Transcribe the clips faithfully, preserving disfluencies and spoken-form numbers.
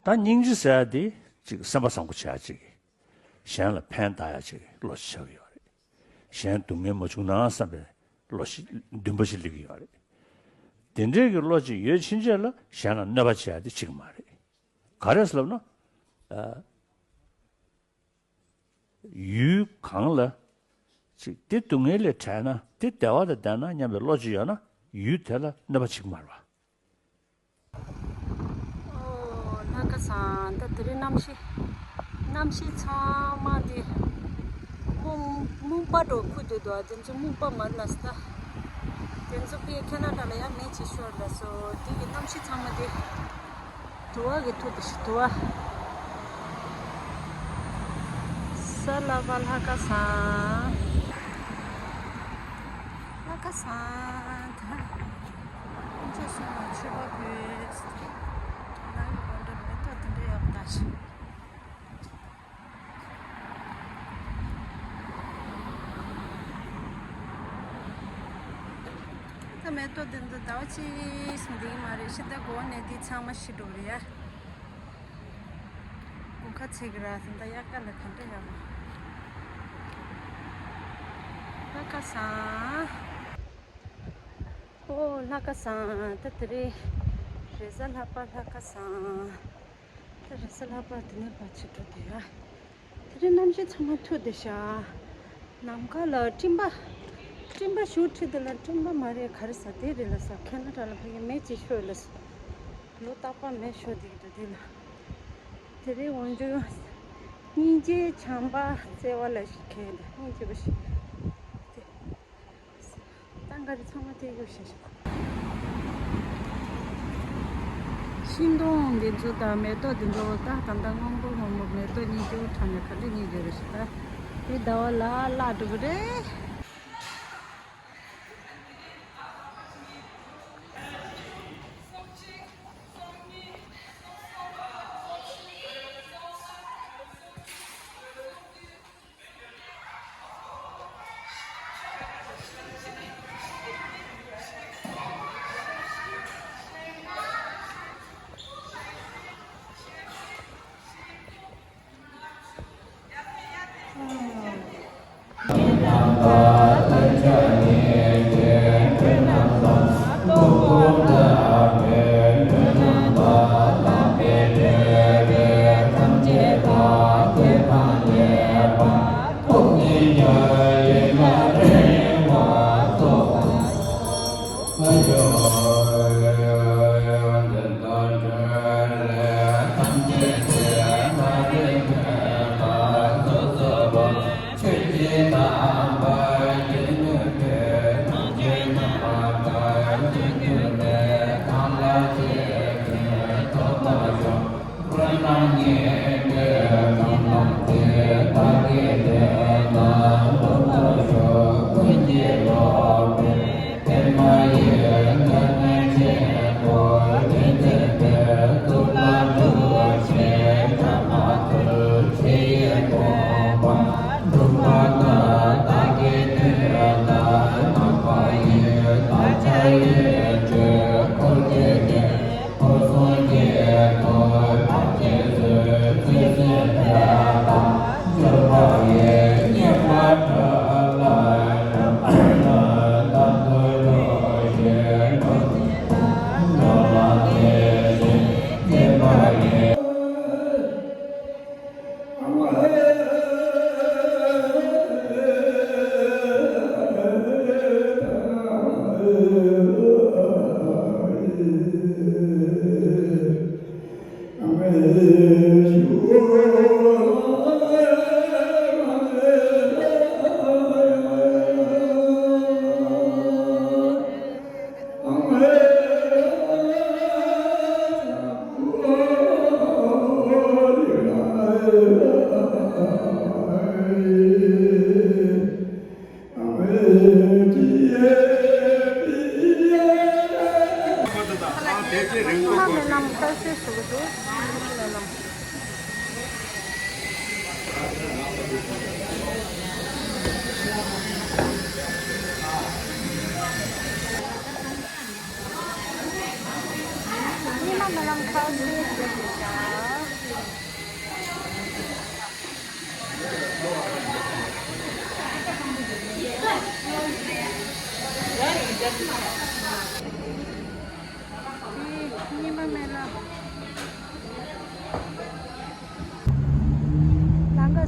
ད་སྙིང་རྗེ་ཟེར་ཡ་དེ་ཅིག་སེམས་པ་བཟང་པོ་བྱེད་ཡ་ཅིག་གིས་གཞན་ལ་ཕན་བཏགས་ཡ་ཅིག་གི་བློ་ཞིག་ཆགས་ཀྱི་ཡོད་རེད། གཞན་སྡུག་བསྔལ་མ་བྱུང་ན་བསམ་པའི་བློ་ཞིག་འདུན་པ་ཞིག་སླེབས་ཀྱི་ཡོད་རེད། དེ་འདྲའི་གི་བློ་ཅིག་ཡོད་ཕྱིན་ཆད་ལ་གཞན་ལ་གནོད་པ་བྱེད་ཡ་དེ་བྱེད་ཀྱི་མ་རེད། ག་རེ་ཟེར་ལབ་ན། ཨ། ཡུལ་གང་ལ་ཅིག་དེ་སྡུག་བསྔལ་ལས་བྲལ་ན་དེ་བདེ་བ་དང་ལྡན་ན་སྙམ་པའི་བློ་ཅིག་ཡོད་ན་ཡུལ་དེ་ལ་གནོད་པ་བྱེད་ཀྱི་མ་རེད་པ། ཨོ་ལྷ་ཁ་སང་ད་དེ་རིང་གནམ་གཤིས་གནམ་གཤིས་ཚང་མ་དེ་སྨུག་སྨུག་པ་འདྲ་ཁུག་བསྡད་འདུག་དེ་ཚོ་སྨུག་པ་མ་ལ་ས་ད་དེ་ཚོ་པས་ཁེ་ན་ཌ་ལ་ཡང་མེ་ཅིག་ཤོར་ལ་སོ་དེ་གི་གནམ་གཤིས་ཚང་མ་དེ། དུ་བ་གི་ཐུག་དེ་ཤི་དུ་བ། ས་ལ་བ་ལྷ་ཁ་སང་། ལྷ་ཁ་སང་ད། ཁོང་ཚོ་སོང་ལ་མཆོད་པ་ཕུལ། ང་གི་སྒོ་འགྲམ་མེ་ཏོག་དེ་འདྲ་ཡག་པོ་ད་ཤི། ད་མེ་ཏོག་འདི་ཚོ་ཟླ་བ་གཅིག་སོང་བསྡད་ཀྱི་མ་རེད། ཤི་ད་གོ་ནས་འདི་ཚང་མ་ཤི་འགྲོ་གི་རེད་ཡ། དགུན་ཁ་ཚེག་གི་ར་སོང་ད་དབྱར་ཁ་ལ་ག་འདྲ་ཡོང་། ལྷ་ཁ་སང་། ཨོ་ལྷ་ཁ་སང་ད་དེ་རེད། རེས་གཟའ་ལྷག་པ་ལྷ་ཁ་སང་། ད་རེས་གཟའ་ལྷག་པ་དེ་ནས་ཕར་ཕྱིན་འགྲོ་དེ་ཡ། དེ་རིང་གནམ་གཤིས་ཚང་མ་ཐུག་བསྡད་ཤག་ནམ་མཁའ་ལ་སྤྲིན་པ། སྤྲིན་པ་ཞུགས་ཁྲིད་དེ་ལ་སྤྲིན་པ་མ་རེད་ག་རེ་ཟ་དེ་རེད་ལ་ཟ་ཁེ་ན་ཌ་ལ་ཕ་གི་མེ་ཅིག་ཤོར་ལ་ཟ། ལོ་རྟག་པར་མེ་ཤོར་བསྡད་ཀྱི་འདུག་དེ་ལ། དེ་རིང་འོན་ཀྱང་སྙིང་རྗེའི་བྱམས་པ་བརྩེ་བ་ལ་ཞིག་ཁེལ་འདུག་སྙིང་རྗེ་པོ་ཞིག་དེ། ཏང་ག་རེ་ཚང་མ་དེ་གཡུག་བཞག་ཤག་ཤིང་སྡོང་འདི་ཚོ་དང་མེ་ཏོག་འདི་ཚོ་ད་ད་ལྟ་སྔོན་པོ་སྔོན་པོ་མེ་ཏོག་སྙིང་རྗེ་པོ་དྲངས་ནས་ག་འདྲ་སྙིང་རྗེ་རེད་ཤག་ད་དེ་ཟླ་བ་ལ་བརླག་འགྲོ་གི་རེད།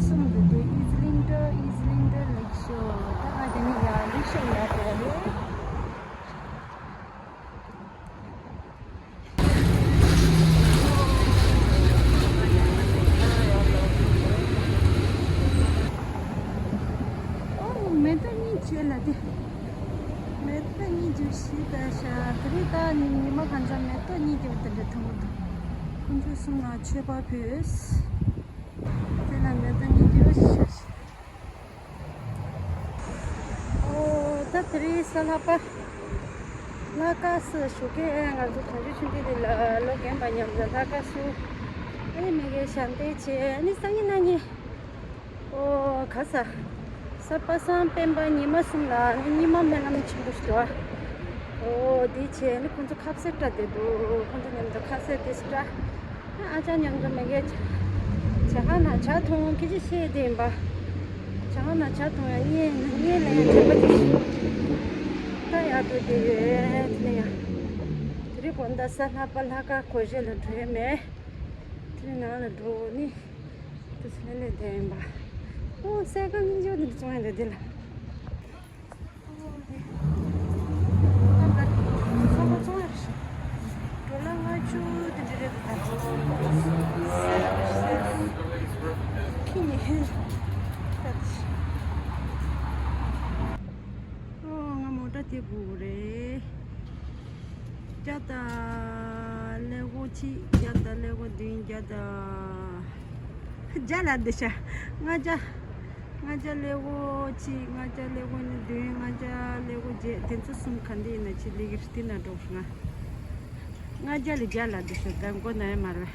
གསུངས་འདུག་དེ་ཨི་ཛི་ལིང་ཏོ་ཨི་ཛི་ལིང་ཏོ་ལེགས་ཤོ། ད་ང་དེ་ནས་ཡར་ལེགས་ཤོ་ཡར་འགྲོ་ཡ་རེད། ཨོ་མེ་ཏོག་གཉིས་བྱས་ལ་དེ། མེ་ཏོག་གཉིས་ཀྱི་ཞིག་ད་ཤ་དེ་རིང་ད་ཉི་མ་གང་ཚ་མེ་ཏོག་གཉིས་ཀྱི་དེ་འདྲ་མཐོང་གི་འདུག་ཁོང་ཚོ་གསུམ་ལ་མཆོད་པ་ཕུལ། དེ་ལ་མེ་ཏོག་གཉིས་ཀྱི་ཤ་ཞིག་ཨོ་ད་དེ་རིང་གཟའ་ལྷག་པ། ལྷ་དཀར་སུ་ཞོགས་ཀས་ང་ཚོ་གངས་ལྗོངས་ཆུང་འདྲིས་དེ་ལ་ལོ་རྒན་པ་མཉམ་དུ་ལྷ་དཀར་སུ། ཨ་ནི་མི་གའི་ཞལ་འདེབས་བྱས་ཨ་ནི་སང་ཉིན་གནངས་ཉིན། ཨོ་ག་ས། གཟའ་པ་སངས་སྤེན་པ་ཉི་མ་གསུམ་ལ་ནི་རྙིང་མ་སྨོན་ལམ་ཆེན་པོ་ཞིག་འདུག་ཨོ་དེ་བྱས་ནི་ཁོང་ཚོ་ཁ་ཟས་སྤྲད་བསྡད་འདུག་ཁོང་ཚོ་མཉམ་དུ་ཁ་ཟས་དེ་སྤྲད། ཨ་ཅག་མཉམ་དུ་མི་གས་ཇ་ཁང་ནང་ཇ་འཐུང་སྐད་ཆ་བཤད་བསྡད་ཡིན་པ། ཇ་ཁང་ནང་ཇ་འཐུང་ཡ་བརྙན་བརྙན་ལེན་ཡ་དྲན་པ་དེ་ད་ཡག་འགྲོ་བསྡད་ཡོད་དེ་ནས་ཡ། དེ་རིང་དགོང་དག་གཟའ་ལྷག་པ་ལྷག་དཀར་གོ་ཤེས་ལ་འགྲོ་ཡ་མེད། དེ་ནང་ལ་འགྲོ་ནི། དེ་ཚོ་ལས་ལས་བསྡད་ཡིན་པ། ཨོ་སའི་ཀལ་སྙིང་རྗེ་པོ་འདི་བཙོང་ཡ་འདི་འདི་ལ། ཨོ་དེ། ཨ་ཀ་ཚོང་པ་བཙོང་ཡ་རེད་ཤག་གྲོ་ལ་ལྔ་བཅུ་དེ་འདྲ་རེད་འདུག་ད། ཁྱི་ཉིད། ཨོ་ང་མོ་ཊ་དེ་དགོས་རེད། བརྒྱ་དང་ཀླད་ཀོར་གཅིག་བརྒྱ་དང་ཀླད་ཀོར་བདུན། བརྒྱ་དང་བརྒྱ་ལ་འདི་ཤ། ལྔ་བརྒྱ། ལྔ་བརྒྱ་ཀླད་ཀོར་གཅིག་ལྔ་བརྒྱ་ཀླད་ཀོར་གཉིས་བདུན། ལྔ་བརྒྱ་ཀླད་ཀོར་བརྒྱད། དེ་ཚོ་གསུམ་ག་འདི་ཡིན་ན་ཅི་ལི་གིར་སྟི་ན་འགྲོ་ང་། ལྔ་བརྒྱ་ལ་བརྒྱ་ལ་འདི་ཤ། ད་མགོ་ན་ཡ་མ་རེད།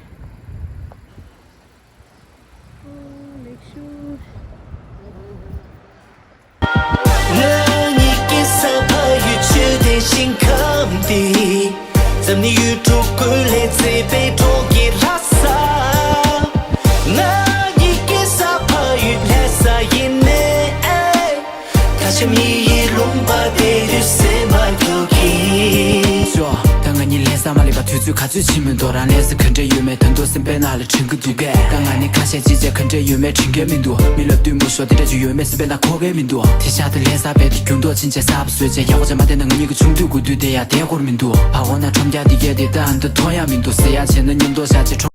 ང་གཉིས་ཀྱི་ས་ཕ་ཡུལ་ཆུ་ལྡན་ཞིང་ཁམས་འདི། འཛམ་གླིང་ཡུལ་གྲུ་ཀུན་ལས་མཛེས་པའི་གྲོང་ཁྱེར་ལྷ་ས། ང་གཉིས་ཀྱི་ས་ཕ་ཡུལ་ལྷ་ས་ཡིན་ནའི། ཁ་ཤས་མི་ཡི་ལུང་པ་དེ་དུས་སེམས་པ་སྐྱོ་གི། ཞོ། ད་ང་གཉིས་ལས་ས་མ་ལས་པ་དུས་ཚོད་ག་ཚོད་ཕྱིན་མི་འདུག་རང་ལས་ས་ག་འདྲ་ཡོད་མེད་ད་དུང་སེམས་པའི་ནང་ལ་དྲན་གི་འདུག་གས། ད་ང་ནི་ཁ་ཤས་ཅི་བྱས་ག་འདྲ་ཡོད་མེད་དྲན་གི་མི་འདུག་མི་ལབ་དུས་མུ་ཤོ་དེ་འདྲ་ཅིག་ཡོད་མེད་སེམས་པའི་ནང་འཁོར་གི་མི་འདུག་དེ་ཤ་དེ་ལས་ས་བས་དེ་རྒྱུན་ཐོག་ཕྱིན་ཆད་ས་བ་བཟོས་བྱས་ཡག་པོ་བྱས་མ་བསྡད་ན་ང་གཉིས་ཀྱི་ཆུང་དུས་དགུ་དུས་དེ་ཡང་བསྡད་ཁོར་མི་འདུག་ཕ་འོ་ན་ཁྲོམ་རྒྱག་དེ་གས་དེ་ད་འདི་མཐོང་ཡ་མི་འདུག་ཟེར་ཡ་བྱས་ན་མཉམ་དུ་བཞག་བྱས་ཁྲོམ།